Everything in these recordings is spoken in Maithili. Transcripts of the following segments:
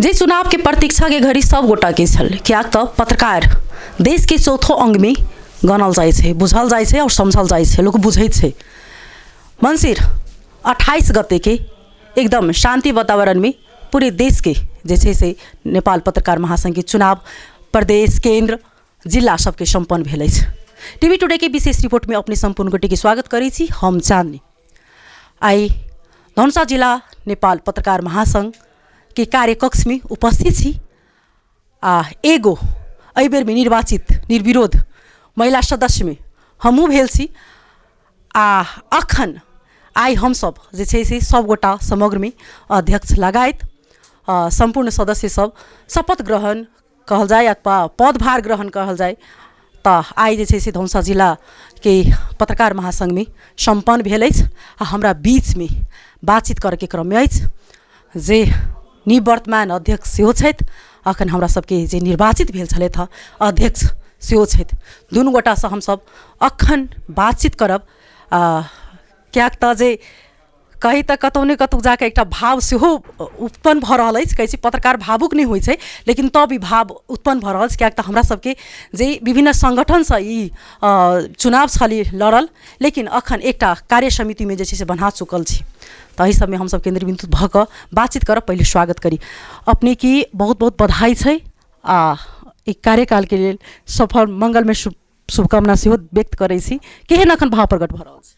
जे चुनावके प्रतीक्षाके घड़ी सब गोटाके छल, किएक तऽ पत्रकार देशके चौथो अङ्गमे गनल जाइ छै, बुझल जाइ छै आओर समझल जाइ छै, लोक बुझै छै। मङ्सिर 28 गतेके एकदम शान्ति वातावरणमे पूरे देशके जे छै से नेपाल पत्रकार महासङ्घके चुनाव प्रदेश, केन्द्र, जिला सबके सम्पन्न भेल अछि। टीवी टुडेके विशेष रिपोर्टमे अपने सम्पूर्ण गोटेके स्वागत करै छी। हम चाँदनी आइ धनुषा जिला नेपाल पत्रकार महासङ्घके कार्यकक्षमे उपस्थित छी आ एगो एहि बेरमे निर्वाचित निर्विरोध महिला सदस्यमे हमहूँ भेल छी। आ अखन आइ हमसभ जे छै से सभगोटा समग्रमे अध्यक्ष लगायत सम्पूर्ण सदस्य सभ शपथ ग्रहण कहल जाय अथवा पदभार ग्रहण कहल जाय, तऽ आइ जे छै से धनुषा जिलाके पत्रकार महासङ्घमे सम्पन्न भेल अछि। आ हमरा बीचमे बातचीत करैके क्रममे अछि जे निवर्तमान अध्यक्ष सेहो छथि, अखन हमरा सबके जे निर्वाचित भेल छलथि हँ अध्यक्ष सेहो छथि। दुनू गोटासँ हमसभ अखन बातचीत करब, किएक तऽ जे कही तऽ कतहु ने कतहु जाकऽ एकटा भाव सेहो उत्पन्न भऽ रहल अछि। कहै छै पत्रकार भावुक नहि होइ छै, लेकिन तब ई भाव उत्पन्न भऽ रहल अछि, किएक तऽ हमरा सबके जे विभिन्न सङ्गठनसँ ई चुनाव छलै लड़ल, लेकिन अखन एकटा कार्य समितिमे जे छै से बन्हा चुकल छी। तऽ एहि सबमे हमसब केन्द्र बिन्दु भऽ कऽ बातचीत करब। पहिले स्वागत करी अपनेके, बहुत बहुत बधाई छै आ ई कार्यकालके लेल सफल मङ्गलमय शुभकामना सेहो व्यक्त करै छी। केहन अखन भाव प्रकट भऽ रहल छै?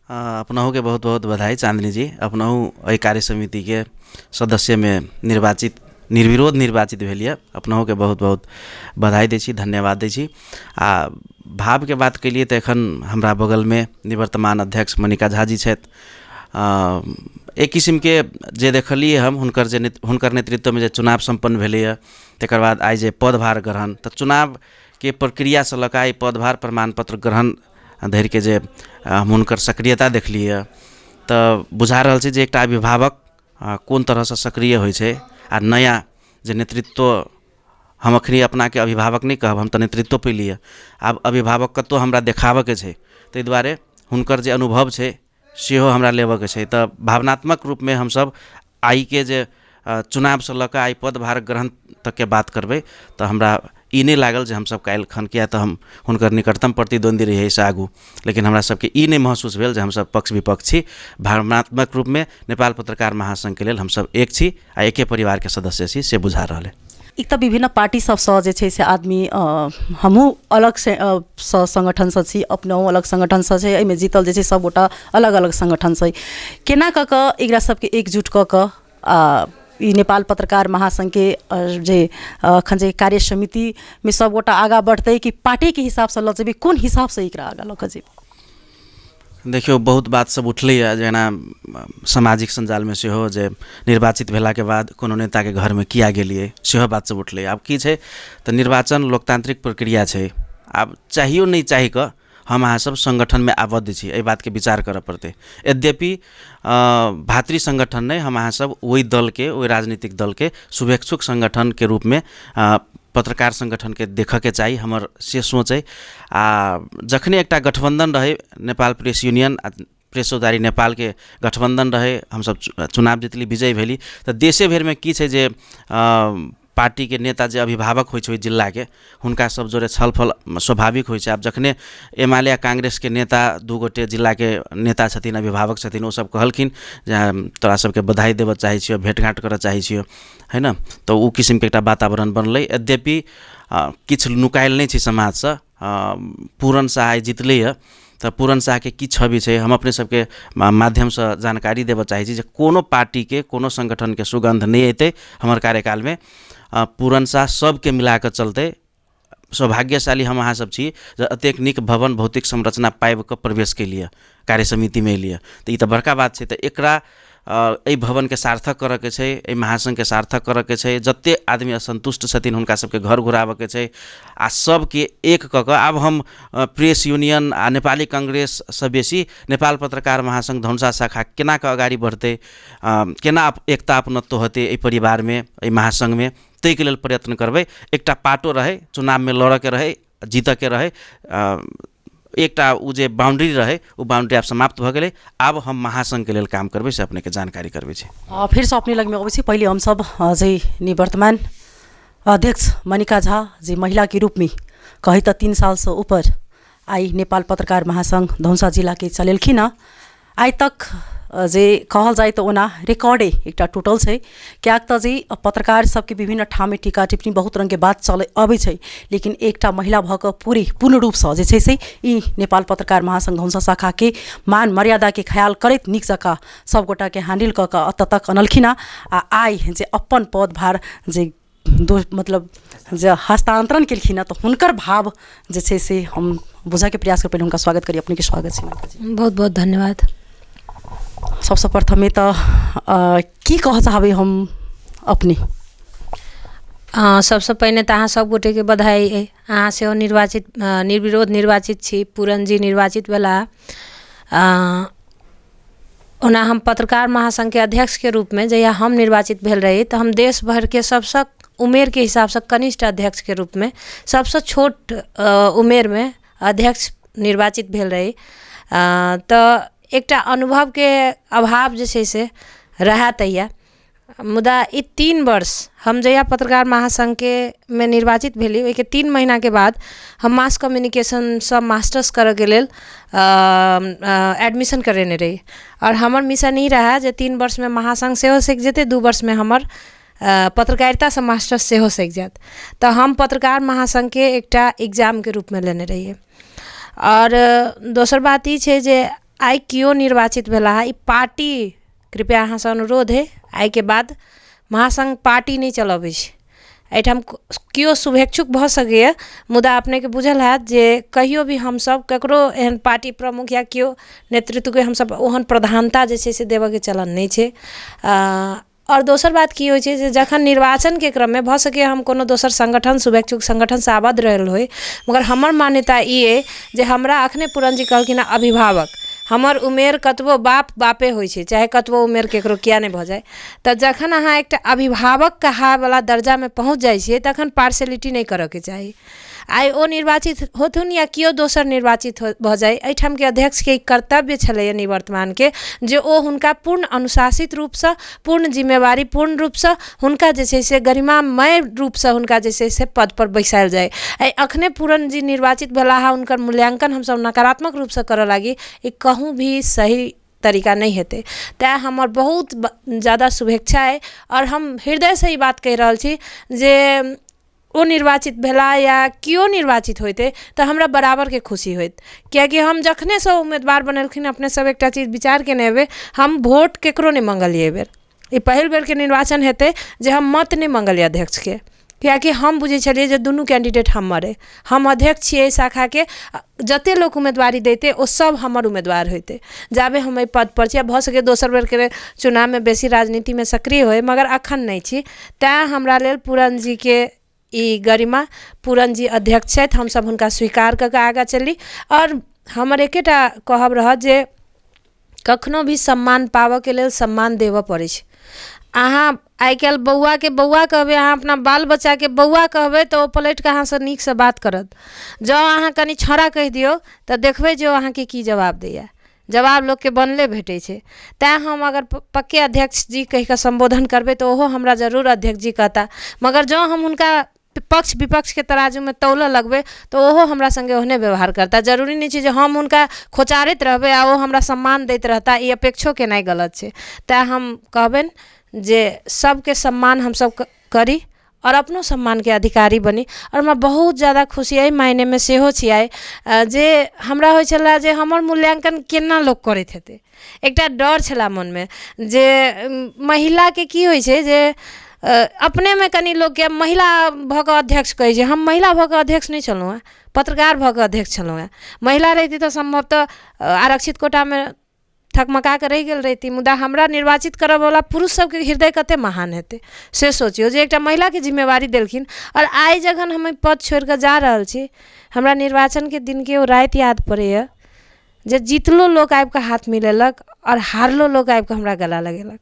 अपनहुके बहुत बहुत बधाई चाँदनी जी। अपनहु एहि कार्य समितिके सदस्यमे निर्वाचित निर्विरोध निर्वाचित भेल यऽ, अपनहुके बहुत बहुत बधाई दै छी, धन्यवाद दै छी। आ भावके बात केलियै तऽ एखन हमरा बगलमे निवर्तमान अध्यक्ष मणिका झा जी छथि। एक किसिमके जे देखलियै हम हुनकर जे हुनकर नेतृत्वमे जे चुनाव सम्पन्न भेलैए, तकर बाद आइ जे पदभार ग्रहण, तऽ चुनावके प्रक्रियासँ लऽ कऽ आइ पदभार प्रमाणपत्र ग्रहण धरिके जे हम हुनकर सक्रियता देखलियै, तऽ बुझा रहल छै जे एकटा अभिभावक कोन तरहसँ सक्रिय होइ छै। आ नया जे नेतृत्व, हम अखनी अपनाके अभिभावक नहि कहब, हम तऽ नेतृत्व पेलियै, आब अभिभावकत्व हमरा देखाबऽके छै, ताहि दुआरे हुनकर जे अनुभव छै सेहो हमरा लेबऽके छै। तऽ भावनात्मक रूपमे हमसभ आइके जे चुनावसँ लऽ कऽ आइ पदभार ग्रहण तकके बात करबै तऽ हमरा ई नहि लागल जे हमसभ काल्हि खन, किया तऽ हम हुनकर निकटतम प्रतिद्वन्द्वी रहियै एहिसँ आगू, लेकिन हमरा सबके ई नहि महसूस भेल जे हमसभ पक्ष विपक्ष छी। भावनात्मक रूपमे नेपाल पत्रकार महासङ्घके लेल हमसभ एक छी आ एके परिवारके सदस्य छी से बुझा रहल अइ। एक तऽ विभिन्न पार्टी सबसँ जे छै से आदमी, हमहूँ अलग से सँ सङ्गठनसँ छी, अपनहु अलग सङ्गठनसँ छै, एहिमे जीतल जे छै सभगोटा अलग अलग सङ्गठनसँ। केना कऽ कऽ एकरा सबके एकजुट कऽ कऽ आ ई नेपाल पत्रकार महासङ्घके जे एखन जे कार्य समितिमे सभगोटा आगाँ बढ़तै कि पार्टीके हिसाबसँ लऽ जेबै, कोन हिसाबसँ एकरा आगाँ लऽ कऽ जेबै? देखियौ, बहुत बात सब उठलैए, जेना सामाजिक सञ्जालमे सेहो जे निर्वाचित भेलाके बाद कोनो नेताके घरमे किया गेलियै, सेहो बात सब उठलै। आब की छै तऽ निर्वाचन लोकतान्त्रिक प्रक्रिया छै। आब चाहियो नहि चाहि कऽ हम अहाँ सब सङ्गठनमे आबद्ध छी, एहि बातके विचार करऽ पड़तै। यद्यपि भातृ सङ्गठन नहि, हम अहाँ सब ओहि दलके, ओहि राजनीतिक दलके शुभेच्छुक सङ्गठनके रूपमे पत्रकार सङ्गठनके देखऽके चाही, हमर से सोच अइ। आ जखने एकटा गठबन्धन रहै, नेपाल प्रेस यूनियन आ प्रेस चौतारी नेपालके गठबन्धन रहै, हमसब चुनाव जितली, विजयी भेली, तऽ देशे भरिमे की छै जे पार्टीके नेता जे अभिभावक होइ छै ओहि जिलाके, हुनका सब जोरे छलफल स्वाभाविक होइ छै। आब जखने एमाले आ कांग्रेसके नेता दू गोटे जिलाके नेता छथिन, अभिभावक छथिन, ओसब कहलखिन जे तोरा सबके बधाई देबऽ चाहै छियौ, भेँट घाँट करऽ चाहै छियौ, है ने, तऽ ओ किसिमके एकटा वातावरण बनलै। यद्यपि किछु नुकायल नहि छै समाजसँ, पूरन साह आइ जितलै हँ तऽ पूरन साहके की छवि छै, हम अपने सबके माध्यमसँ जानकारी देबऽ चाहै छी जे कोनो पार्टीके कोनो सङ्गठनके सुगन्ध नहि अयतै हमर कार्यकालमे। पूरन साह सबके मिलाकऽ चलतै। सौभाग्यशाली हम अहाँ सब छी जे एतेक नीक भवन भौतिक संरचना पाबि कऽ प्रवेश केलियै, कार्य समितिमे एलियै, तऽ ई तऽ बड़का बात छै। तऽ एकरा एहि भवनके सार्थक करऽके छै, एहि महासङ्घके सार्थक करऽके छै, जतेक आदमी असन्तुष्ट छथिन हुनका सबके घर घुराबऽके छै आ सबके एक कऽ कऽ आब हम प्रेस यूनियन आ नेपाली कांग्रेससँ बेसी नेपाल पत्रकार महासङ्घ धनुषा शाखा केना कऽ अगाडि बढ़तै, केना एकता अपनत्व हेतै एहि परिवारमे, एहि महासङ्घमे, ताहिके लेल प्रयत्न करबै। एकटा पाटो रहै, चुनावमे लड़ऽके रहै, जीतऽके रहै। एकटा ओ जे बाउंड्री रहै ओ बाउंड्री आब समाप्त भऽ गेलै। आब हम महासङ्घके लेल काम करबै से अपनेके जानकारी करबै छी। फेरसँ अपने लगमे अबै छी। पहिले हमसभ जे निवर्तमान अध्यक्ष मनिका झा जे महिलाके रूपमे कही तऽ 3 सालसँ ऊपर आइ नेपाल पत्रकार महासङ्घ धनुषा जिलाके चलेलखिन हँ, आइ तक जे कहल जाय तऽ ओना रिकॉर्डे एकटा टूटल छै, किएक तऽ जे पत्रकार सबके विभिन्न ठाममे टीका टिप्पणी बहुत रङ्गके बात चलै अबै छै, लेकिन एकटा महिला भऽ कऽ पूरी पूर्ण रूपसँ जे छै से ई नेपाल पत्रकार महासङ्घ धनुषा शाखाके मान मर्यादाके ख्याल करैत नीक जकाँ सबगोटाके हैंडल कऽ कऽ एतऽ तक अनलखिन हँ। आ आइ जे अपन पदभार जे मतलब जे हस्तान्तरण केलखिन हँ तऽ हुनकर भाव जे छै से हम बुझऽके प्रयास करब। पहिले हुनका स्वागत करी। अपनेके स्वागत छै। बहुत बहुत धन्यवाद। सबसँ प्रथमे तऽ की कहऽ चाहबै हम अपने? सबसँ पहिने तऽ अहाँ सब गोटेके बधाई अइ, अहाँ सेहो निर्वाचित निर्विरोध निर्वाचित छी, पूरन जी निर्वाचित भेला। ओना हम पत्रकार महासङ्घके अध्यक्षके रूपमे जहिया हम निर्वाचित भेल रही तऽ हम देश भरिके सबसँ उमेरके हिसाबसँ कनिष्ठ अध्यक्षके रूपमे सबसँ छोट उमेरमे अध्यक्ष निर्वाचित भेल रही। तऽ एकटा अनुभवके अभाव जे छै से रहए तहिया, मुदा ई 3 वर्ष हम जहिया पत्रकार महासङ्घके मे निर्वाचित भेली ओहिके 3 महीनाके बाद हम मास कम्युनिकेशनसँ मास्टर्स करऽके लेल एडमिशन करेने रही। आओर हमर मिशन ई रहए जे 3 वर्षमे महासङ्घ सेहो सीख जेतै, 2 वर्षमे हमर पत्रकारितासँ मास्टर्स सेहो सीख जायत। तऽ हम पत्रकार महासङ्घके एकटा एग्जामके रूपमे लेने रहियै। आओर दोसर बात ई छै जे आइ केओ निर्वाचित भेला है, ई पार्टी, कृपया अहाँसँ अनुरोध है, आइके बाद महासङ्घ पार्टी नहि चलबै छै। एहिठाम केओ शुभेच्छुक भऽ सकैए, मुदा अपनेके बुझल हैत जे कहियो भी हमसब ककरो एहन पार्टी प्रमुख या केओ नेतृत्वके हमसब ओहन प्रधानता जे छै से देबऽके चलन नहि छै। आओर दोसर बात की होइ छै जे जखन निर्वाचनके क्रममे भऽ सकैए हम कोनो दोसर सङ्गठन शुभेच्छुक सङ्गठनसँ आबद्ध रहल होइ, मगर हमर मान्यता ई अइ जे हमरा अखने पूरन जी कहलखिन हँ अभिभावक, हमर उमेर कतबो बाप बापे होइ छै, चाहे कतबो उमेर केकरो किया नहि भऽ जाय। तऽ जखन अहाँ एकटा अभिभावक कहायवला दर्जामे पहुँच जाइ छियै तखन पार्शलिटी नहि करऽके चाही। आइ ओ निर्वाचित होथुन या केओ दोसर निर्वाचित भऽ जाय, एहिठामके अध्यक्षके कर्तव्य छलैए निवर्तमानके जे ओ हुनका पूर्ण अनुशासित रूपसँ, पूर्ण जिम्मेवारी पूर्ण रूपसँ हुनका जे छै से गरिमामय रूपसँ हुनका जे छै से पदपर बैसायल जाय। आइ अखने पूरन जी निर्वाचित भेला हँ, हुनकर मूल्यांकन हमसब नकारात्मक रूपसँ करऽ लागी, ई कहूँ भी सही तरीका नहि हेतै। तैँ हमर बहुत ज्यादा शुभेच्छा अइ आओर हम हृदयसँ ई बात कहि रहल छी जे ओ निर्वाचित भेला या केओ निर्वाचित होइतै तऽ हमरा बराबरके खुशी होइत, कियाकि हम जखनेसँ उम्मीदवार बनेलखिन अपने सब एकटा चीज विचार केने हेबै, हम वोट केकरो नहि मङ्गलियै एहिबेर। ई पहिल बेरके निर्वाचन हेतै जे हम मत नहि मङ्गलियै अध्यक्षके, कियाकि हम बुझै छलियै जे दुनू कैंडिडेट हमर अइ, हम अध्यक्ष छियै एहि शाखाके, जते लोक उम्मीदवारी दैतै ओ सब हमर उम्मीदवार होइतै जाबे हम एहि पदपर छी। आ भऽ सकैए दोसर बेरके चुनावमे बेसी राजनीतिमे सक्रिय होइ, मगर अखन नहि छी। तैँ हमरा लेल पूरन जीके ई गरिमा, पूरन जी अध्यक्ष छथि, हमसब हुनका स्वीकार कऽ कऽ आगाँ चली। आओर हमर एकेटा कहब रहत जे कखनो भी सम्मान पाबऽके लेल सम्मान देबऽ पड़ै छै। अहाँ आइ काल्हि बौआके बौआ कहबै, अहाँ अपना बाल बच्चाके बौआ कहबै तऽ ओ पलटि कऽ अहाँसँ नीकसँ बात करत। जँ अहाँ कनि छौड़ा कहि दियौ तऽ देखबै जे ओ अहाँके की जवाब दैए, जवाब लोकके बनले भेटै छै। तैँ हम अगर पक्के अध्यक्ष जी कहि कऽ सम्बोधन करबै तऽ ओहो हमरा जरूर अध्यक्ष जी कहता, मगर जँ हम हुनका पक्ष विपक्षके तराजूमे तौलऽ लगबै तऽ ओहो हमरा सङ्गे ओहने व्यवहार करता। जरूरी नहि छै जे हम हुनका खोचारैत रहबै आ ओ हमरा सम्मान दैत रहता, ई अपेक्षो केनाइ गलत छै। तैँ हम कहबनि जे सबके सम्मान हमसब करी आओर अपनो सम्मानके अधिकारी बनी। आओर हमरा बहुत ज्यादा खुशी एहि मायनेमे सेहो छी आइ जे हमरा होइ छलै जे हमर मूल्यांकन केना लोक करैत हेतै, एकटा डर छलै मनमे जे महिलाके की होइ छै जे अपनेमे कनि लोकके महिला भऽ कऽ अध्यक्ष कहै छै, हम महिला भऽ कऽ अध्यक्ष नहि छलहुँ हेँ, पत्रकार भऽ कऽ अध्यक्ष छलहुँ हेँ। महिला रहिती तऽ सम्भवतः आरक्षित कोटामे थकमका कऽ रहि गेल रहिती, मुदा हमरा निर्वाचित करऽवला पुरुष सबके हृदय कते महान हेतै से सोचियौ जे एकटा महिलाके जिम्मेवारी देलखिन। आओर आइ जखन हम एहि पद छोड़ि कऽ जा रहल छी, हमरा निर्वाचनके दिनके ओ राति याद पड़ैए जे जीतलो लोक आबिकऽ हाथ मिलेलक आओर हारलो लोक आबिकऽ हमरा गला लगेलक।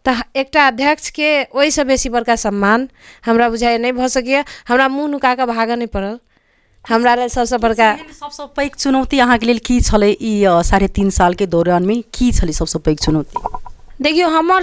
तऽ एकटा अध्यक्षके ओहिसँ बेसी बड़का सम्मान हमरा बुझाइए नहि भऽ सकैए। हमरा मुँह नुका कऽ भागऽ नहि पड़ल। हमरा लेल सबसँ बड़का सबसँ पैघ चुनौती अहाँके लेल की छलै ई 3.5 सालके दौरानमे की छलै सबसँ पैघ चुनौती? देखियौ, हमर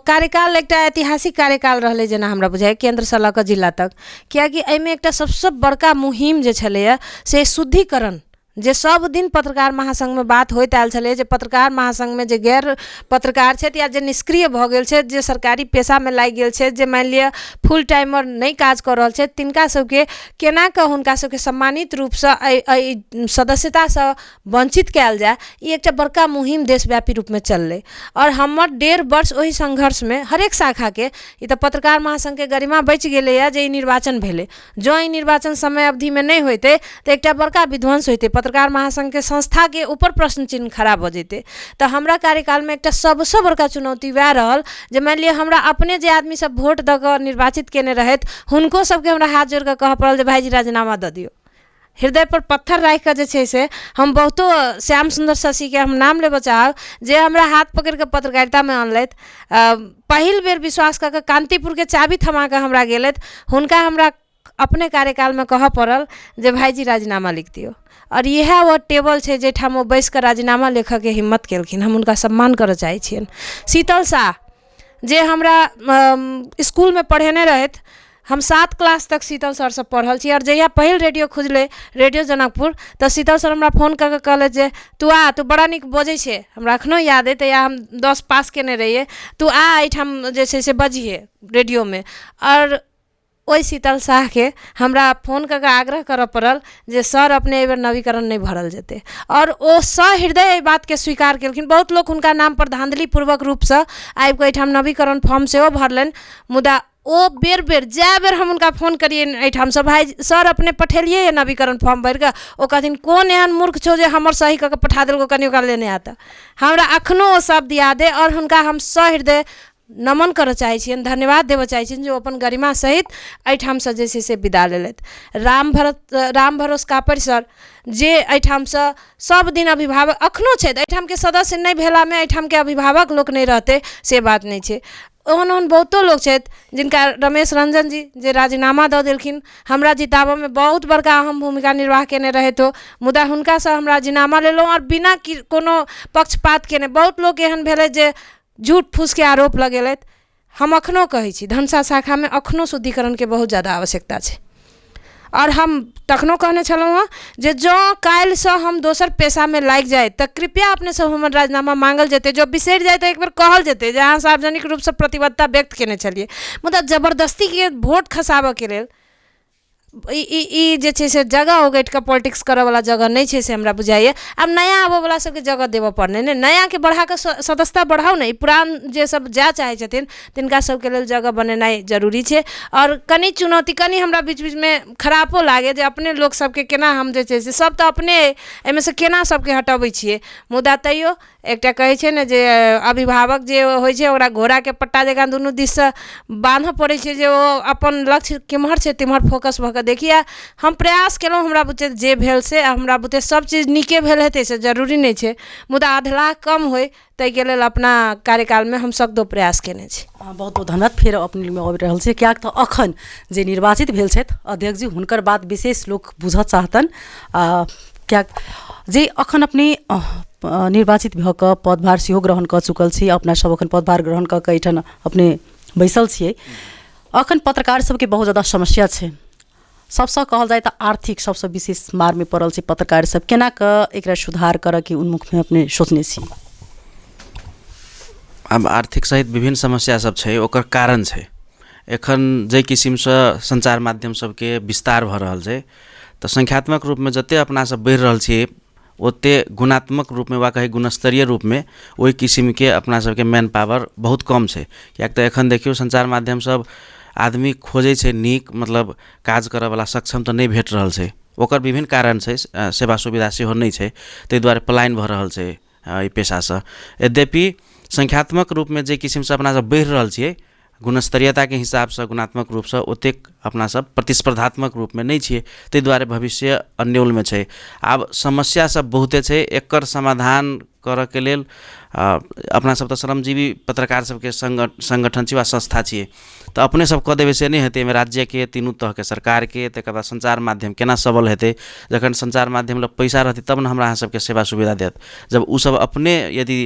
कार्यकाल एकटा ऐतिहासिक कार्यकाल रहलै जेना हमरा बुझाइए, केन्द्रसँ लऽ कऽ जिला तक, किएकि एहिमे एकटा सबसँ बड़का मुहिम जे छलैए से शुद्धिकरण, जे सब दिन पत्रकार महासङ्घमे बात होइत आयल छलै जे पत्रकार महासङ्घमे जे गैर पत्रकार छथि या जे निष्क्रिय भऽ गेल छथि, जे सरकारी पेशामे लागि गेल छथि, जे मानि लिअ फुल टाइमर नहि काज कऽ रहल छथि, तिनका सबके केना कऽ हुनका सबके सम्मानित रूपसँ एहि सदस्यतासँ वञ्चित कयल जाय, ई एकटा बड़का मुहिम देशव्यापी रूपमे चललै। आओर हमर 1.5 वर्ष ओहि सङ्घर्षमे हरेक शाखाके, ई तऽ पत्रकार महासङ्घके गरिमा बचि गेलैए जे ई निर्वाचन भेलै। जँ ई निर्वाचन समय अवधिमे नहि होइतै तऽ एकटा बड़का विध्वंस होइतै, पत्रकार महासङ्घके संस्थाके ऊपर प्रश्न चिन्ह खड़ा भऽ जैतै। तऽ हमरा कार्यकालमे एकटा सबसँ बड़का चुनौती वएह रहल जे मानि लिअ हमरा अपने जे आदमी सब वोट दऽ कऽ निर्वाचित केने रहथि हुनको सबके हमरा हाथ जोड़ि कऽ कहऽ पड़ल जे भाइजी राजीनामा दऽ दियौ। हृदय पर पत्थर राखि कऽ जे छै से हम बहुतो श्याम सुन्दर शशिके हम नाम लेबऽ चाहब जे हमरा हाथ पकड़ि कऽ पत्रकारितामे अनलथि, पहिल बेर विश्वास कऽ कऽ कान्तिपुरके चाभी थमा कऽ हमरा गेलथि, हुनका हमरा अपने कार्यकालमे कहऽ पड़ल जे भाइजी राजीनामा लिख दियौ। आओर इएह ओ टेबल छै जाहिठाम ओ बैसि कऽ राजीनामा लिखऽके हिम्मत केलखिन, हम हुनका सम्मान करऽ चाहै छियनि। शीतल साह जे हमरा इसकुलमे पढ़ेने रहथि, हम 7 क्लास तक शीतल सरसँ पढ़ल छी। आओर जहिया पहिल रेडियो खुजलै, रेडियो जनकपुर, तऽ शीतल सर हमरा फोन कऽ कऽ कहलथि जे तू आ, तू बड़ा नीक बजै छै, हमरा एखनो याद अइ, तहिया हम 10 पास केने रहियै, तू आ एहिठाम जे छै से बजिहे रेडियोमे। आओर ओहि शीतल साहके हमरा फोन कऽ कऽ आग्रह करऽ पड़ल जे सर अपने एहिबेर नवीकरण नहि भरल जेतै, आओर ओ सहृदय एहि बातके स्वीकार केलखिन। बहुत लोक हुनका नामपर धाँधलीपूर्वक रूपसँ आबिकऽ एहिठाम नवीकरण फॉर्म सेहो भरलनि, मुदा ओ बेर बेर जए बेर हम हुनका फोन करियनि एहिठामसँ, भाइ सर अपने पठेलियै नवीकरण फॉर्म भरिकऽ, ओ कहथिन कोन एहन मूर्ख छौ जे हमर सही कऽ कऽ पठा देलकौ, कनि ओकरा लेने आ। तऽ हमरा एखनो ओ शब्द याद अइ आओर हुनका हम सहृदय नमन करऽ चाहै छियनि, धन्यवाद देबऽ चाहै छियनि जे ओ अपन गरिमा सहित एहिठामसँ जे छै से विदा लेलथि। राम भरोस कापड़ि सर जे एहिठामसँ सब दिन अभिभावक एखनो छथि, एहिठामके सदस्य नहि भेलामे एहिठामके अभिभावक लोक नहि रहतै से बात नहि छै। ओहन ओहन बहुतो लोक छथि जिनका रमेश रंजन जी जे राजीनामा दऽ देलखिन, हमरा जिताबऽमे बहुत बड़का अहम भूमिका निर्वाह केने रहथि ओ, मुदा हुनकासँ हम राजीनामा लेलहुँ आओर बिना कोनो पक्षपात केने। बहुत लोक एहन भेलै जे झूठ फूसके आरोप लगेलथि। हम एखनो कहै छी धनुषा शाखामे एखनो शुद्धिकरणके बहुत जादा आवश्यकता छै। आओर हम तखनो कहने छलहुँ हँ जे जँ काल्हिसँ हम दोसर पेशामे लागि जाइ तऽ कृपया अपनेसँ हमर राजीनामा माँगल जेतै, जँ बिसरि जाइ तऽ एकबेर कहल जेतै जे अहाँ सार्वजनिक रूपसँ प्रतिबद्धता व्यक्त केने छलियै। मुदा जबरदस्तीके वोट खसाबऽके लेल ई ई ई जे छै से जगह ओगटि कऽ पॉलिटिक्स करऽवला जगह नहि छै से हमरा बुझाइए। आब नया आबऽवला सबके जगह देबऽ पड़लै ने, नयाके बढ़ाकऽ सदस्यता बढ़ाउ ने, ई पुरान जे सब जाय चाहै छथिन तिनका सबके लेल जगह बनेनाइ जरूरी छै। आओर कनि चुनौती कनि हमरा बीच बीचमे खरापो लागै जे अपने लोक सबके केना हम जे छै से सब तऽ अपने अइ, एहिमे सँ केना सबके हटबै छियै, मुदा तैयो एकटा कहै छै ने जे अभिभावक जे होइ छै ओकरा घोड़ाके पट्टा जकाँ दुनू दिससँ बान्हऽ पड़ै छै जे ओ अपन लक्ष्य केम्हर छै तेम्हर फोकस भऽ कऽ देखी। आ हम प्रयास केलहुँ, हमरा बुते जे भेल से, हमरा बुते सभ चीज नीके भेल हेतै से जरूरी नहि छै, मुदा अधलाह कम होइ ताहिके लेल अपना कार्यकालमे हम सगरो प्रयास केने छी। बहुत बहुत धन्यवाद। फेर अपने लगमे आबि रहल छी, किएक तऽ अखन जे निर्वाचित भेल छथि अध्यक्ष जी, हुनकर बात विशेष लोक बुझऽ चाहतनि। किएक जे अखन अपने निर्वाचित भऽ कऽ पदभार सेहो ग्रहण कऽ चुकल छी, अपना सब अखन पदभार ग्रहण कऽ कऽ एहिठाम अपने बैसल छियै। अखन पत्रकार सबके बहुत जादा समस्या छै, सबसँ कहल जाय तऽ आर्थिक सबसँ विशेष मारमे पड़ल छै पत्रकार सब, केना कऽ एकरा सुधार करऽके उन्मुखमे अपने सोचने छी? आब आर्थिक सहित विभिन्न समस्या सब छै, ओकर कारण छै एखन जाहि किसिमसँ सञ्चार माध्यम सबके विस्तार भऽ रहल छै तऽ संख्यात्मक रूपमे जते अपना सब बढ़ि रहल छियै ओते गुणात्मक रूपमे वा कही गुणस्तरीय रूपमे ओहि किसिमके अपना सबके मैन पावर बहुत कम छै। किएक तऽ एखन देखियौ सञ्चार माध्यम सब आदमी खोजै छै नीक, मतलब काज करऽवला सक्षम तऽ नहि भेट रहल छै, ओकर विभिन्न कारण छै, सेवा सुविधा सेहो नहि छै, ताहि दुआरे पलायन भऽ रहल छै एहि पेशासँ। यद्यपि संख्यात्मक रूपमे जाहि किसिमसँ अपना सब बढ़ि रहल छियै गुणस्तरीयताके हिसाबसँ गुणात्मक रूपसँ ओतेक अपना सब प्रतिस्पर्धात्मक रूपमे नहि छियै, ताहि दुआरे भविष्य अन्योलमे छै। आब समस्या सब बहुते छै, एकर समाधान करऽके लेल अपना सब तऽ श्रमजीवी पत्रकार सबके सङ्गठन छी वा संस्था छियै, तऽ अपने सब कऽ देबै से नहि हेतै। एहिमे राज्यके तीनू तहके सरकारके, तकर बाद सञ्चार माध्यम केना सबल हेतै? जखन सञ्चार माध्यम लग पैसा रहतै तब ने हमरा अहाँ सबके सेवा सुविधा देत। जब ओ सब अपने यदि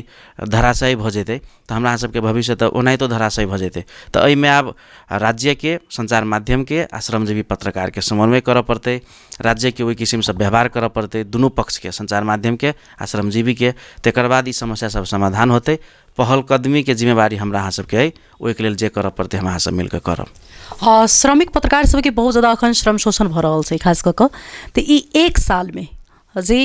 धराशायी भऽ जेतै तऽ हमरा अहाँ सबके भविष्य तऽ ओनाहितो धराशायी भऽ जेतै। तऽ एहिमे आब राज्यके, सञ्चार माध्यमके आ श्रमजीवी पत्रकारके समन्वय करऽ पड़तै। राज्यके ओहि किसिमसँ व्यवहार करऽ पड़तै दुनू पक्षके, सञ्चार माध्यमके आ श्रमजीवीके। तकर बाद ई समस्या सब समाधान होतै। पहल कदमीके जिम्मेवारी हमरा अहाँ सबके अइ, ओहिके लेल जे करऽ पड़तै हम अहाँ सब मिलकऽ करब। श्रमिक पत्रकार सबके बहुत ज्यादा अखन श्रम शोषण भऽ रहल छै खास कऽ कऽ, तऽ ई एक सालमे जे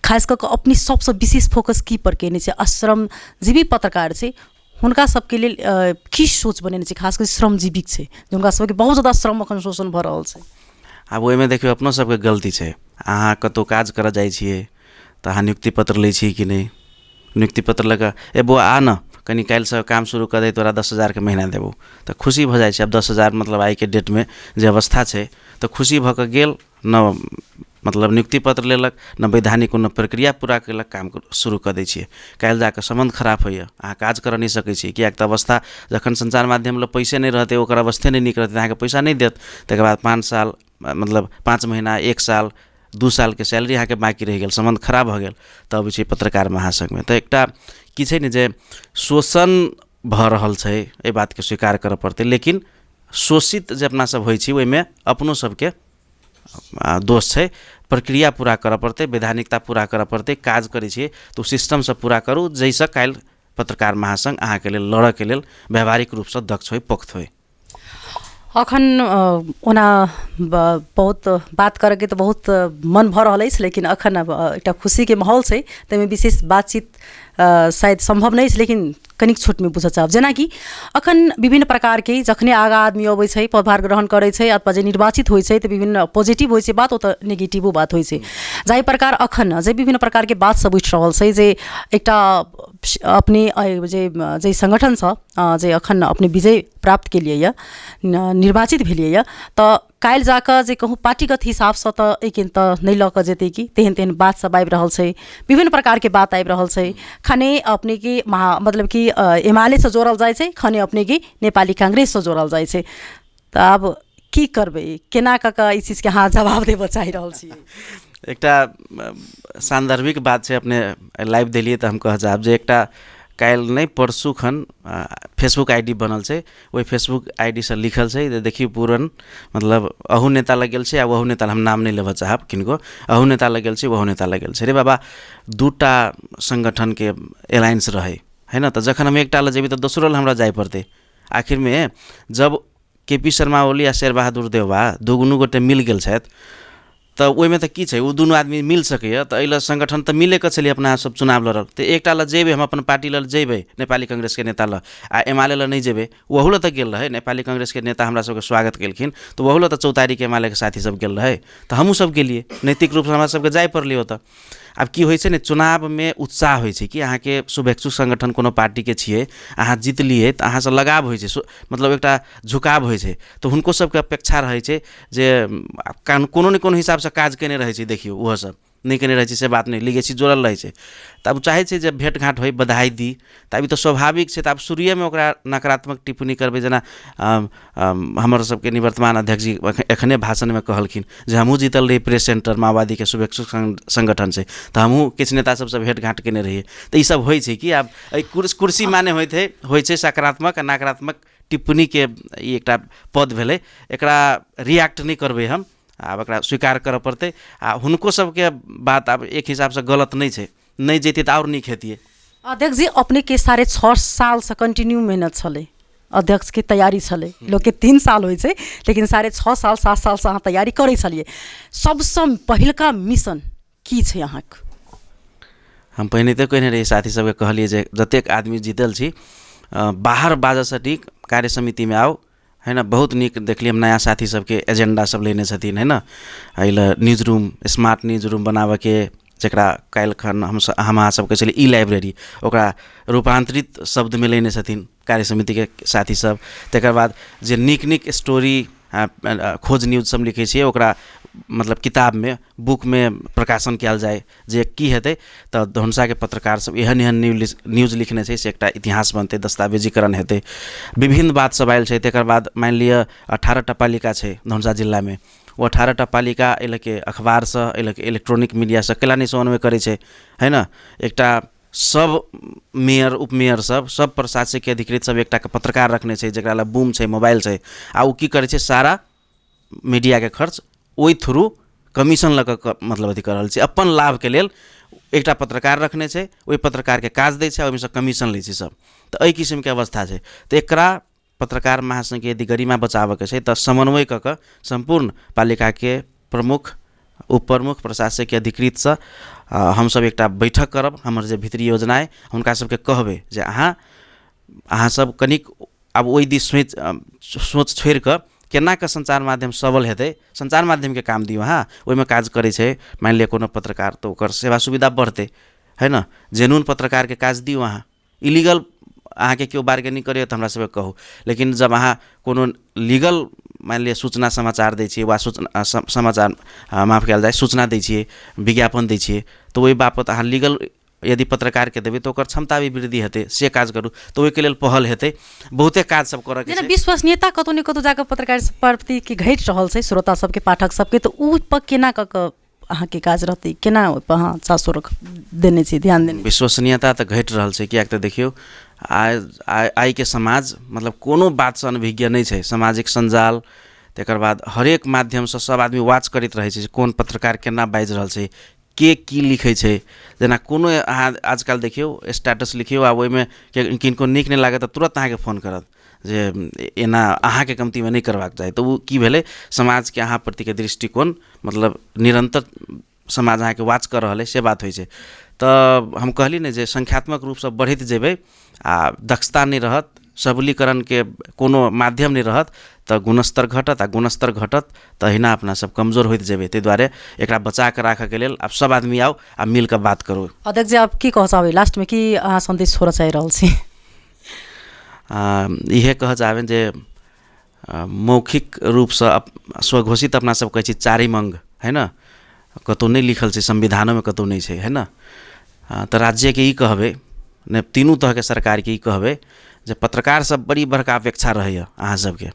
खास कऽ कऽ अपने सबसँ विशेष फोकस की पर केने छै? आ श्रमजीवी पत्रकार छै हुनका सबके लेल की सोच बनेने छै? खास कऽ श्रमजीवीके छै, हुनका सबके बहुत ज्यादा श्रम अखन शोषण भऽ रहल छै। आब ओहिमे देखियौ, अपनो सबके गलती छै। अहाँ कतहु काज करऽ जाइ छियै तऽ अहाँ नियुक्ति पत्र लै छियै कि नहि? नियुक्ति पत्र लऽ कऽ, ए बौआ आ ने, कनि काल्हिसँ काम शुरू कऽ दे, तोरा 10,000के महीना देबौ, तऽ खुशी भऽ जाइ छै। आब 10,000 मतलब आइके डेटमे जे अवस्था छै, तऽ खुशी भऽ कऽ गेल न, मतलब नियुक्ति पत्र लेलक न, वैधानिक कोनो प्रक्रिया पूरा केलक, काम शुरू कऽ दै छियै। काल्हि जा कऽ सम्बन्ध खराब होइए, अहाँ काज करऽ नहि सकै छी, किएक तऽ अवस्था जखन सञ्चार माध्यम लग पैसे नहि रहतै, ओकर अवस्थे नहि नीक रहतै, तऽ अहाँके पैसा नहि देत। तकर बाद 5 साल, मतलब 5 महीना, 1 साल, 2 सालके सैलरी अहाँके बाँकी रहि गेल, सम्बन्ध खराब भऽ गेल, तब छै पत्रकार महासङ्घमे। तऽ एकटा की छै ने जे शोषण भऽ रहल छै, एहि बातके स्वीकार करऽ पड़तै, लेकिन शोषित जे अपना सब होइ छी ओहिमे अपनो सबके दोष छै। प्रक्रिया पूरा करऽ पड़तै, वैधानिकता पूरा करऽ पड़तै। काज करै छियै तऽ ओ सिस्टमसँ पूरा करू, जाहिसँ काल्हि पत्रकार महासङ्घ अहाँके लेल लड़ऽके लेल व्यावहारिक रूपसँ दक्ष होइ, पोख्त होइ। अखन ओना बहुत बात करैके तऽ बहुत मन भऽ रहल अछि, लेकिन अखन आब एकटा खुशीके माहौल छै, ताहिमे विशेष बातचीत शायद सम्भव नहि अछि, लेकिन कनिक छोटमे बुझऽ चाहब। जेनाकि अखन विभिन्न प्रकारके जखने आगाँ आदमी अबै छै, पदभार ग्रहण करै छै अथवा जे निर्वाचित होइ छै, तऽ विभिन्न पॉजिटिव होइ छै बात, ओतऽ नेगेटिवो बात होइ छै। जाहि प्रकार अखन जे विभिन्न प्रकारके बात सब उठि रहल छै जे एकटा अपने जे जाहि सङ्गठनसँ जे अखन अपने विजय प्राप्त केलियै यऽ, निर्वाचित भेलियै यऽ, तऽ काल्हि जाकऽ जे कहूँ पार्टीगत हिसाबसँ तऽ एहिके तऽ नहि लऽ कऽ जेतै कि, तेहन तेहन बात सब आबि रहल छै, विभिन्न प्रकारके बात आबि रहल छै। खने अपनेके महा मतलब कि एमालेसँ जोड़ल जाइ छै, खने अपनेके नेपाली काङ्ग्रेससँ जोड़ल जाइ छै, तऽ आब की करबै? केना कऽ कऽ ई चीजके अहाँ जवाब देबऽ चाहि रहल छियै? एकटा सान्दर्भिक बात छै, अपने लाइव देलियै तऽ हम कहऽ चाहब जे एकटा काल्हि नहि परसू खन फेसबुक I D बनल छै, ओहि फेसबुक I D सँ लिखल छै जे देखियौ पूरन मतलब अहू नेता लग गेल छै आ ओहू नेता लग, हम नाम नहि लेबऽ चाहब किनको, अहू नेता लग गेल छै, ओहू नेता लग गेल छै। रे बाबा, दूटा सङ्गठनके एलायंस रहै है ने, तऽ जखन हम एकटा लग जेबै तऽ दोसरो लग हमरा जाय पड़तै। आखिरमे जब के पी शर्मा ओली आ शेरबहादुर देउवा दुनू गोटे मिल गेल छथि तऽ ओहिमे तऽ की छै, ओ दुनू आदमी मिल सकैए, तऽ एहि लए सङ्गठन तऽ मिलेके छलै। अपना सब चुनाव लड़ल तऽ एकटा लए जेबै, हम अपन पार्टी लए जेबै, नेपाली काङ्ग्रेसके नेता लए, आ एमाले लए नहि जेबै? ओहू लए तऽ गेल रहै। नेपाली काङ्ग्रेसके नेता हमरा सबके स्वागत केलखिन, तऽ ओहू लए तऽ 14 तारीखके एमालेके साथी सब गेल रहै, तऽ हमहूँ सब गेलियै। नैतिक रूपसँ हमरा सबके जाय पड़लै ओतऽ। आब की होइ छै ने, चुनावमे उत्साह होइ छै कि अहाँके शुभेच्छु सङ्गठन कोनो पार्टीके छियै, अहाँ जितलियै तऽ अहाँसँ लगाव होइ छै, मतलब एकटा झुकाव होइ छै, तऽ हुनको सबके अपेक्षा रहै छै जे कोनो ने कोनो हिसाबसँ काज केने रहै छै। देखियौ, ओहो सब नहि केने रहै छै से बात नहि, लिगेसी जोड़ल रहै छै, तऽ आब चाहै छै जे भेँट घाँट होइ, बधाई दी, तऽ आब ई तऽ स्वाभाविक छै। तऽ आब शुरुएमे ओकरा नकारात्मक टिप्पणी करबै, जेना हमर सबके निवर्तमान अध्यक्ष जी एखने भाषणमे कहलखिन जे हमहूँ जीतल रही प्रेस सेंटर, माओवादीके शुभेच्छु सङ्गठन छै, तऽ हमहूँ किछु नेता सबसँ भेँट घाँट केने रहियै। तऽ ई सब होइ छै कि आब एहि कुर्सी माने होइत हइ, होइ छै सकारात्मक आ नकारात्मक टिप्पणीके ई एकटा पद भेलै। एकरा रिएक्ट नहि करबै हम, आब एकरा स्वीकार करऽ पड़तै। आ हुनको सबके बात आब एक हिसाबसँ गलत नहि छै, नहि जैतियै तऽ आओर नीक हेतियै। अध्यक्ष जी, अपनेके 6.5 सालसँ कंटिन्यू मेहनत छलै, अध्यक्षके तैयारी छलै। लोकके 3 साल होइ छै, लेकिन 6.5 साल, 7 सालसँ अहाँ तैयारी करै छलियै। सबसँ पहिलका मिशन की छै अहाँके? हम पहिने तऽ कहने रही, साथी सबके कहलियै जे जतेक आदमी जीतल छी, बाहर बाजऽसँ नीक कार्य समितिमे आउ है ने। बहुत नीक देखलियै हम, नया साथी सबके एजेंडा सब लेने छथिन है ने, एहि लए news room, smart news room बनाबऽके, जकरा काल्हिखन हमसब हम अहाँ सब कहै छलियै ई लाइब्रेरी, ओकरा रूपान्तरित शब्दमे लेने छथिन कार्य समितिके साथी सब। तकर बाद जे नीक नीक स्टोरी, खोज न्यूज सब लिखै छियै, ओकरा मतलब किताबमे बुकमे प्रकाशन कयल जाय, जे की हेतै तऽ धनुषाके पत्रकार सब एहन एहन न्यूज न्यूज लिखने छै, से एकटा इतिहास बनतै, दस्तावेजीकरण हेतै। विभिन्न बात सब आयल छै। तकर बाद मानि लिअ 18टा पालिका छै धनुषा जिलामे, ओ 18टा पालिका एहि लऽ अखबारसँ, एहि लऽ इलेक्ट्रॉनिक मीडियासँ कैला नहि समन्वय करै छै, है ने? एकटा सब मेयर उपमेयर सब सब प्रशासकीय अधिकृत सब एकटाके पत्रकार रखने छै, जकरा लग बूम छै, मोबाइल छै, आ ओ की करै छै, सारा मीडियाके खर्च ओहि थ्रू कमीशन लऽ कऽ मतलब अथी कऽ रहल छै। अपन लाभके लेल एकटा पत्रकार रखने छै, ओहि पत्रकारके काज दै छै, ओहिमेसँ कमीशन लै छै सब। तऽ एहि किसिमके अवस्था छै। तऽ एकरा पत्रकार महासङ्घके यदि गरिमा बचाबऽके छै तऽ समन्वय कऽ कऽ सम्पूर्ण पालिकाके प्रमुख, उपप्रमुख, प्रशासकीय अधिकृतसँ हमसब एकटा बैठक करब। हमर जे भीतरी योजना अइ हुनका सबके कहबै जे अहाँ सब कनिक आब ओहि दिस सोचि सोच छोड़िकऽ केना कऽ सञ्चार माध्यम सबल हेतै, सञ्चार माध्यमके काम दियौ। अहाँ ओहिमे काज करै छै मानि लिअ कोनो पत्रकार, तऽ ओकर सेवा सुविधा बढ़तै, है ने? जेन्युन पत्रकारके काज दियौ। अहाँ इलीगल अहाँके केओ बार्गेनिंग करैए तऽ हमरा सबके कहू, लेकिन जब अहाँ कोनो लीगल मानि लिअ सूचना समाचार दै छियै वा सूचना समाचार माफ कयल जाय, सूचना दै छियै, विज्ञापन दै छियै, तऽ ओहि बापत अहाँ लीगल यदि पत्रकारके देबै तऽ ओकर क्षमता भी वृद्धि हेतै। से काज करू, तऽ ओहिके लेल पहल हेतै। बहुते काज सब करऽके जेना विश्वसनीयता कतौ ने कतौ जाकऽ पत्रकार प्रति के घटि रहल छै श्रोता सबके, पाठक सबके, तऽ ओ पर केना कऽ कऽ अहाँके काज रहतै, केना ओहिपर अहाँ सासुर देने छी, ध्यान देने? विश्वसनीयता तऽ घटि रहल छै, किएक तऽ देखियौ आइ आइ आइके समाज मतलब कोनो बातसँ अनभिज्ञ नहि छै। सामाजिक सञ्जाल, तकर बाद हरेक माध्यमसँ सब आदमी वाच करैत रहै छै जे कोन पत्रकार केना बाजि रहल छै, के की लिखै छै। जेना कोनो अहाँ आजकल देखियौ स्टेटस लिखियौ आ ओहिमे किनको नीक नहि लागत तऽ तुरन्त अहाँके फोन करत जे एना अहाँके कमतीमे नहि करबाक चाही। तऽ ओ की भेलै, समाजके अहाँ प्रतिके दृष्टिकोण मतलब निरन्तर समाज अहाँके वाच कऽ रहल अइ, से बात होइ छै। तऽ हम कहली ने जे संख्यात्मक रूपसँ बढ़ैत जेबै आ दक्षता नहि रहत, सबलीकरणके कोनो माध्यम नहि रहत, तऽ गुणस्तर घटत, आ गुणस्तर घटत तऽ अहिना अपना सब कमजोर होइत जेबै। ताहि दुआरे एकरा बचा कऽ राखऽके लेल आब सब आदमी आउ आ मिल कऽ बात करू। अध्यक्ष जी, आब की कहऽ चाहबै लास्टमे, की अहाँ सन्देश छोड़ऽ चाहि रहल छी? इएह कहऽ चाहबनि जे मौखिक रूपसँ स्वघोषित अपना सब कहै छी चारिम अङ्ग, है ने? कतहु नहि लिखल छै, संविधानोमे कतहु नहि छै, है ने? तऽ राज्यके ई कहबै ने, तीनू तरहके सरकारके ई कहबै जे पत्रकार सब बड़ी बड़का अपेक्षा रहैए अहाँ सबके,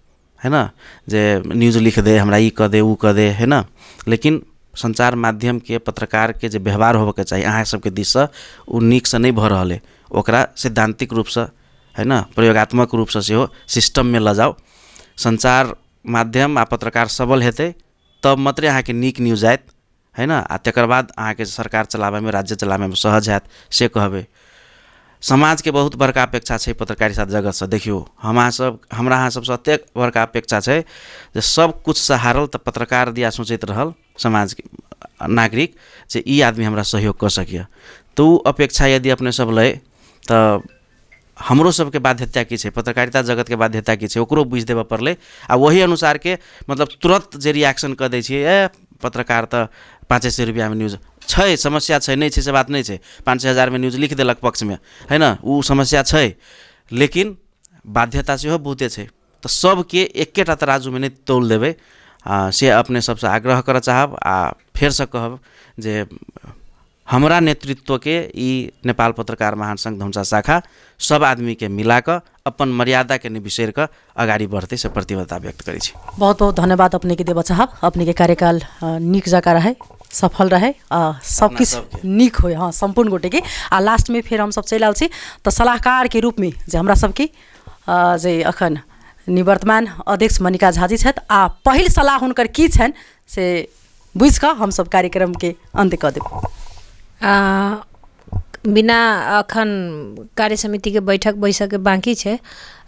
है ने, जे न्यूज लिख दे, हमरा ई कऽ दे, ओ कऽ दे, है ने? लेकिन सञ्चार माध्यमके पत्रकारके जे व्यवहार होबऽके चाही अहाँ सबके दिससँ, ओ नीकसँ नहि भऽ रहल अइ। ओकरा सैद्धान्तिक रूपसँ, है ने, प्रयोगात्मक रूपसँ सेहो सिस्टममे लऽ जाउ। सञ्चार माध्यम आ पत्रकार सबल हेतै तब मात्रे अहाँके नीक न्यूज आयत, है ने? आ तकर बाद अहाँके सरकार चलाबैमे, राज्य चलाबैमे सहज हैत, से कहबै। समाजके बहुत बड़का अपेक्षा छै पत्रकारिता जगतसँ। देखियौ हम अहाँ सब, हमरा अहाँ सबसँ एतेक बड़का अपेक्षा छै जे सब किछुसँ हारल तऽ पत्रकार दिया सोचैत रहल समाजके नागरिक जे ई आदमी हमरा सहयोग कऽ सकैए। तऽ ओ अपेक्षा यदि अपने सब लै तऽ हमरो सबके बाध्यता की छै, पत्रकारिता जगतके बाध्यता की छै, ओकरो बुझि देबऽ पड़लै। आ ओही अनुसारके मतलब तुरन्त जे रिएक्शन कऽ दै छियै, ए पत्रकार तऽ 500 रुपैआमे न्यूज छै, समस्या छै, नहि छै से बात नहि छै, 500 हजारमे न्यूज लिख देलक पक्षमे, है ने? ओ समस्या छै, लेकिन बाध्यता सेहो बहुते छै। तऽ सबके एकेटा तराजूमे नहि तौल देबै, से अपने सबसँ आग्रह करऽ चाहब। आ फेरसँ कहब जे हमरा नेतृत्वके ई नेपाल पत्रकार महासङ्घ धनुषा शाखा सब आदमीके मिलाकऽ अपन मर्यादाके नहि बिसरि कऽ अगाडि बढ़तै, से प्रतिबद्धता व्यक्त करै छी। बहुत बहुत धन्यवाद अपनेके देबऽ चाहब। अपनेके कार्यकाल नीक जकाँ रहै, सफल रहै आ सब किछु नीक होइ। हँ, सम्पूर्ण गोटेके। आ लास्टमे फेर हमसब चलि आयल छी तऽ सलाहकारके रूपमे जे हमरा सबके जे अखन निवर्तमान अध्यक्ष मणिका झाजी छथि, आ पहिल सलाह हुनकर की छनि से बुझि कऽ हमसब कार्यक्रमके अन्त कऽ देब। बिना अखन कार्य समितिके बैठक बैसऽके बाँकी छै।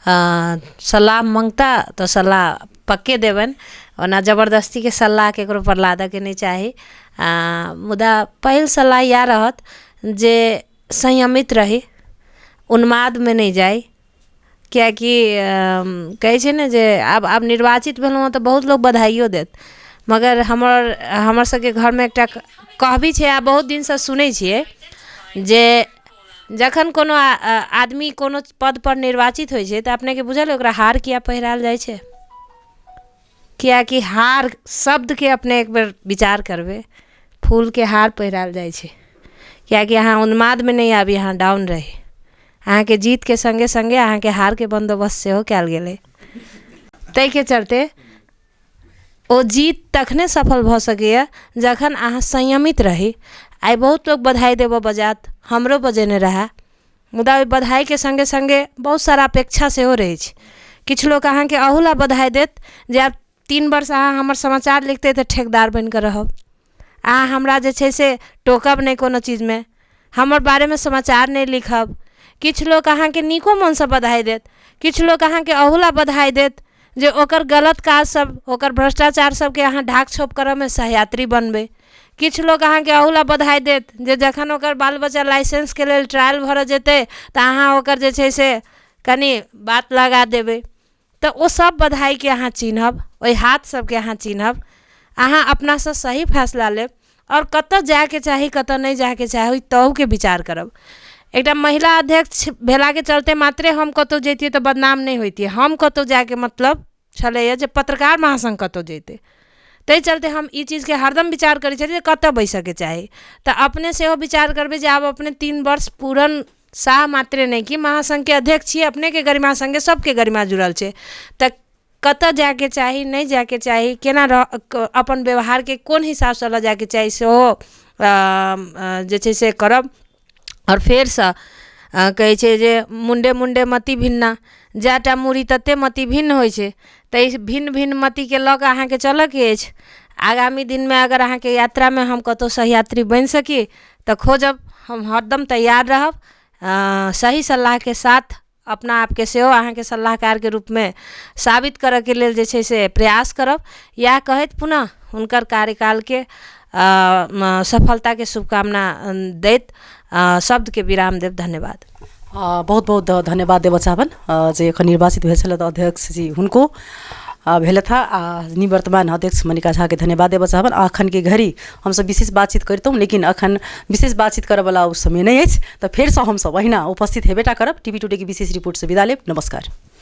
सलाह मङ्गता तऽ सलाह पक्के देबनि, ओना जबरदस्तीके सलाह केकरो पर लादऽके नहि चाही। मुदा पहिल सलाह इएह रहत जे संयमित रही, उन्मादमे नहि जाइ, किएकि कहै छै ने जे आब आब निर्वाचित भेलहुँ हँ तऽ बहुत लोक बधाइयो देत, मगर हमर हमर सबके घरमे एकटा कहबी छै आ बहुत दिनसँ सुनै छियै जे जखन कोनो आदमी कोनो पदपर निर्वाचित होइ छै तऽ अपनेके बुझल अइ ओकरा हार किया पहिरायल जाइ छै? किएकि हार शब्दके अपने एक बेर विचार करबै, फूलके हार पहिरायल जाइ छै, किएकि अहाँ उन्मादमे नहि आबी, अहाँ डाउन रही। अहाँके जीतके सङ्गे सङ्गे अहाँके हारके बन्दोबस्त सेहो कयल गेलै। ताहिके चलते ओ जीत तखने सफल भऽ सकैए जखन अहाँ संयमित रही। आइ बहुत लोक बधाई देबऽ बजात, हमरो बजेने रहए, मुदा ओहि बधाइके सङ्गे सङ्गे बहुत सारा अपेक्षा सेहो रहै छै। किछु लोक अहाँके अहू लए बधाई देत जे आब 3 वर्ष अहाँ हमर समाचार लिखतै तऽ ठेकेदार बनिकऽ रहब, अहाँ हमरा जे छै से टोकब नहि कोनो चीजमे, हमर बारेमे समाचार नहि लिखब। किछु लोक अहाँके नीको मोनसँ बधाई देत, किछु लोक अहाँके अहू लए बधाई देत जे ओकर गलत काज सब, ओकर भ्रष्टाचार सबके अहाँ ढाक छोप करऽमे सहयात्री बनबै। किछु लोक अहाँके अहू लए बधाई देत जे जखन ओकर बाल बच्चा लाइसेंसके लेल ट्रायल भरऽ जेतै तऽ अहाँ ओकर जे छै से कनि बात लगा देबै। तऽ ओ सब बधाइके अहाँ चिन्हब, ओहि हाथ सबके अहाँ चिन्हब, अहाँ अपनासँ सही फैसला लेब आओर कतऽ जाइके चाही कतऽ नहि जाइके चाही तहूके विचार करब। एकटा महिला अध्यक्ष भेलाके चलते मात्रे हम कतहु जैतियै तऽ बदनाम नहि होइतियै। हम कतहु जाइके मतलब छलैए जे पत्रकार महासङ्घ कतहु जैतै, ताहि चलते हम ई चीजके हरदम विचार करै छलियै जे कतऽ बैसऽके चाही। तऽ अपने सेहो विचार करबै जे आब अपने 3 वर्ष पूरन साह मात्रे नहि कि महासङ्घके अध्यक्ष छियै, अपनेके गरिमा सङ्गे सबके गरिमा जुड़ल छै। तऽ कतऽ जाइके चाही, नहि जाइके चाही, केना अपन व्यवहारके कोन हिसाबसँ लऽ जाइके चाही सेहो जे छै से करब। आओर फेरसँ कहै छै जे मुण्डे मुण्डे मति भिन्ना, जएटा मूड़ी तते मति भिन्न होइ छै। ताहि भिन्न भिन्न मतिके लऽ कऽ अहाँके चलऽके अछि। आगामी दिनमे अगर अहाँके यात्रामे हम कतहु सहयात्री बनि सकी तऽ खोजब, हम हरदम तैयार रहब। सही सलाहके साथ अपना आपके सेहो अहाँके सलाहकारके रूपमे साबित करऽके लेल जे छै से प्रयास करब। इएह कहैत पुनः हुनकर कार्यकालके सफलताके शुभकामना दैत शब्दके विराम देब। धन्यवाद। बहुत बहुत धन्यवाद देबऽ चाहबनि जे एखन निर्वाचित भेल छलथि अध्यक्ष जी हुनको भेलथि आ निवर्तमान अध्यक्ष मणिका झाके धन्यवाद देबऽ चाहबनि। अखनके घड़ी हमसब विशेष बातचीत करितहुँ, लेकिन अखन विशेष बातचीत करऽवला ओ समय नहि अछि, तऽ फेरसँ हमसब अहिना उपस्थित हेबेटा करब। टीवी टुडेके विशेष रिपोर्टसँ विदा लेब। नमस्कार।